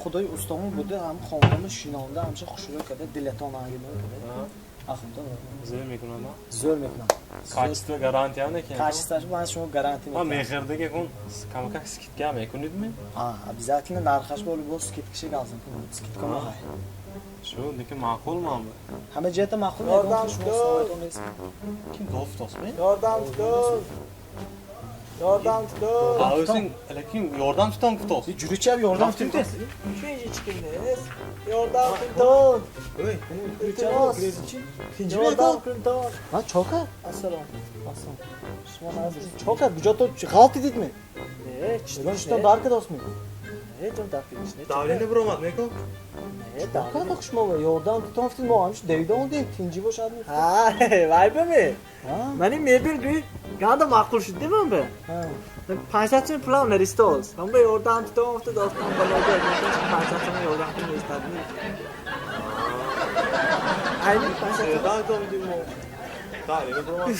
Худои устомон буда, ҳам хонадону шинонда, ҳамша хушрӯй карда, дилатон ангида карда. Ахунда. Зӯр мекунад. Зӯр мекунам. Качество гарантия не? Качество ш ман шумо гарантия ман мехӯрдаги кун, камакак скидка мекунид ми? А, обязательно, нархаш бо любой скидка ши газм, скидка мо ҳай. Шу ники маъқул ман. Ҳама ҷиҳата маъқул. Ёрдам. Шумо соатон нест. Ким дофтосми? Ёрдам тутон, ёрдам тутон. O'zing lekin yordam tutam kutos. Jurichab yordam tutdi. Shu hech kim нест. Ёрдам кунтон. Iltimos. Ёрдам кунтон. Ha, choka. Assalom. Assalom. Шумо чока куҷо то ғалти дидми? Не, Чидан дар кадосми? Не, ҷон, дар кадиш не. Давление буромад меку. Не, Чока шумо ёрдам тутон гуфтед, мо ҳамиш давида омадем, тинҷӣ бошад. Ҳа, вай баме. Мани мебел гӯй ганда маъқул шуд диман бе. 500 сум пулам наристоз. Ҳам бе ёрдам тутон гуфта достон балога 500 сум ёрдам тутон нестад. Айни 500 сум. Ёрдам тутон димо. Давление буромад.